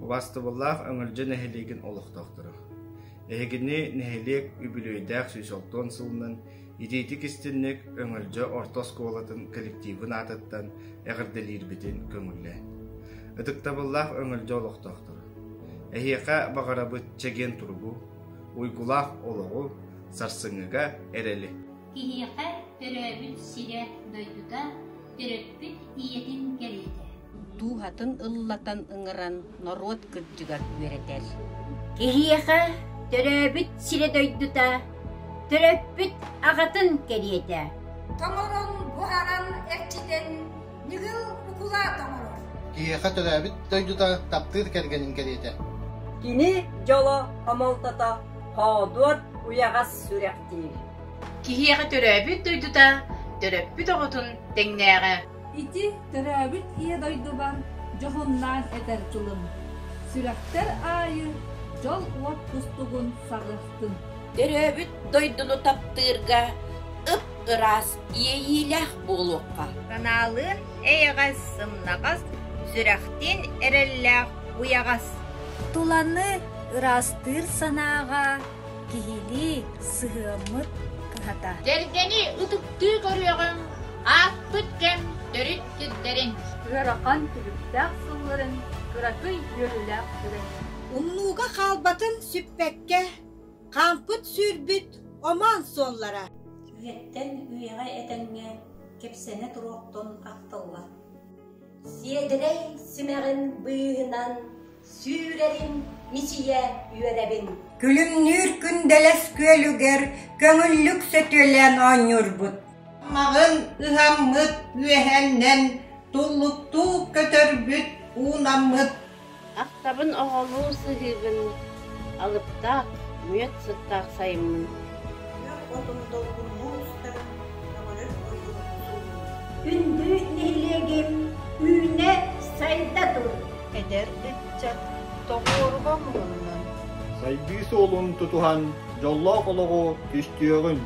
Убаастабыллаах Өҥөлдьө нэһилиэгин олохтоохторо! Эһигини нэһилиэк үбүлүөйдээх 160 сылынан итиитик-истинник Өҥөлдьө орто оскуолатын коллективын аатыттан эҕэрдэлиирбитин көҥүллээн. Ытыктабыллаах Өҥөлдьө олохтоохторо! Эһиэхэ баҕарабыт чэгиэн туругу, уйгулаах олоҕу, сарсыҥҥыга эрэли! Киһиэхэ төрөөбүт сирэ, дойдута, төрөппүт ийэтин кэриэтэ. Дууһатын ыллатан ыҥыран норуот кырдьыгар үөрэтэр. Киһиэхэ төрөөбүт сирэ-дойдута, төрөппүт аҕатын кэриэтэ. Тоҥорон, буһаран, эрчитэн, ньыгыл укулаат оҥорор. Киһиэхэ төрөөбүт дойдута таптыыр кэргэнин кэриэтэ. Кини дьоло хомолтото хоодуот уйаҕас сүрэхтиир. Киһиэхэ төрөөбүт дойдута төрөппүт оҕотун тэҥнээҕэ. Ити төрөөбүт ийэ дойдубар дьоһуннаан этэр тылым, сүрэхтэр аайы дьол уот кустугун саҕыахтын. Төрөөбүт дойдуну таптыырга ып-ыраас иэйиилээх буолуохха. Санаалыын эйэҕэс, сымнаҕас, сүрэхтиин эрэллээх уйаҕас. Туланы ыраастыыр санааҕа киһилии сыһыаммыт кыһата. Кэргэни ытыктыы көрүөҕүҥ, ааспыт кэм төрүт сирдэрин. Ыарахан түбүктээх сылларын кыракый үөрүүлээх түгэнин. Умнууга хаалбатын сүппэккэ, хаампыт-сүүрбүт омоон суоллара. Үйэттэн үйэҕэ этэҥҥэ кэпсэнэ туруохтун ахтыллар. Сиэдэрэй симэҕин быыһынан сүүрэрин мичийэ үөрэбин. Күлүмнүүр күндэлэс күөлүгэр көҥүллүк сөтүөлээн оонньуурбут. Маҕын ыһаммыт үөһэннэн туллуктуу көтөрбүт уунаммыт. Ахтабын оҕолуу сыһыыбын, алыптаах, мүөт сыттаах сайыммын. Күөх отун долгуннуу устарын көҕөрөр ойуурун суулуур. Күндү нэһилиэгим үүнэ-сайда тур! Эдэр ыччат тоҕуоруга муһуннун. Сайдыы суолун тутуһан дьоллоох олоҕу түстүөҕүн!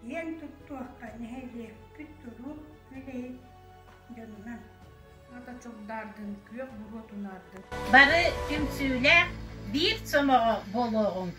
Киэн туттуохха нэһилиэкпит туруу үлэһит дьонунан. Ата чугдаардын, күөх буруо тунаардын. Бары түмсүүлээх биир сомоҕо буолуоҕуҥ!